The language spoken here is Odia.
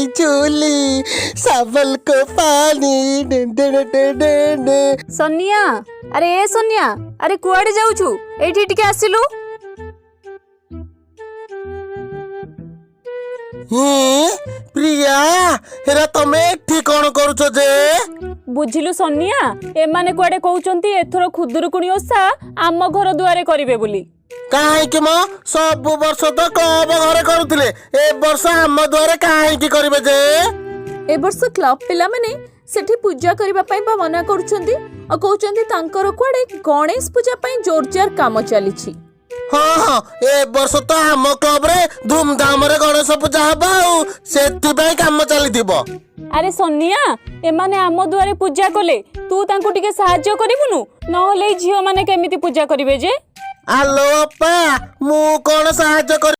झूली, सावल को पानी day day day day day. Sonia, ଆରେ ଏ ସନିଆ, ଆରେ କୁଆଡେ ଯାଉଛୁ? ଏଇଠି ଟିକେ ଆସିଲୁ। ହେଁ, ପ୍ରିୟା, ହେରା ତମେ ଏଠି କଣ କରୁଛ ଯେ? ବୁଝିଲୁ ସନିଆ, ଏମାନେ କୁଆଡେ କହୁଛନ୍ତି ଏଥର ଖୁଦୁରୁକୁଣୀ ଓଷା ଆମ ଘର ଦୁଆରେ କରିବେ ବୋଲି। କାହିଁକି ମ? ସବୁ ବର୍ଷ ତ କ୍ଲବ ଘରେ କରୁଥିଲେ, ଏ ବର୍ଷ ଆମ ଦୁଆରେ କାହିଁକି କରିବେ ଯେ? ଏ ବର୍ଷ କ୍ଲବ ପିଲାମାନେ ସେଠି ପୂଜା କରିବା ପାଇଁ ବା ମନା କରୁଛନ୍ତି, ଆଉ କହୁଛନ୍ତି ତାଙ୍କର କୁଆଡେ ଗଣେଶ ପୂଜା ପାଇଁ ଜୋରଜାର କାମ ଚାଲିଛି। ହଁ ହଁ, ଏ ବର୍ଷ ତ ଆମ କ୍ଲବରେ ଧୁମଧାମରେ ଗଣେଶ ପୂଜା ହବ, ଆଉ ସେଥିପାଇଁ କାମ ଚାଲିଥିବ। ଆରେ ସନିଆ, ଏମାନେ ଆମ ଦୁଆରେ ପୂଜା କଲେ ତୁ ତାଙ୍କୁ ଟିକେ ସାହାଯ୍ୟ କରିବୁନୁ? ନହେଲେ ଏଇ ଝିଅମାନେ କେମିତି ପୂଜା କରିବେ ଯେ? ଆଲୋ ଅପା, ମୁଁ କଣ ସାହାଯ୍ୟ କରିବି?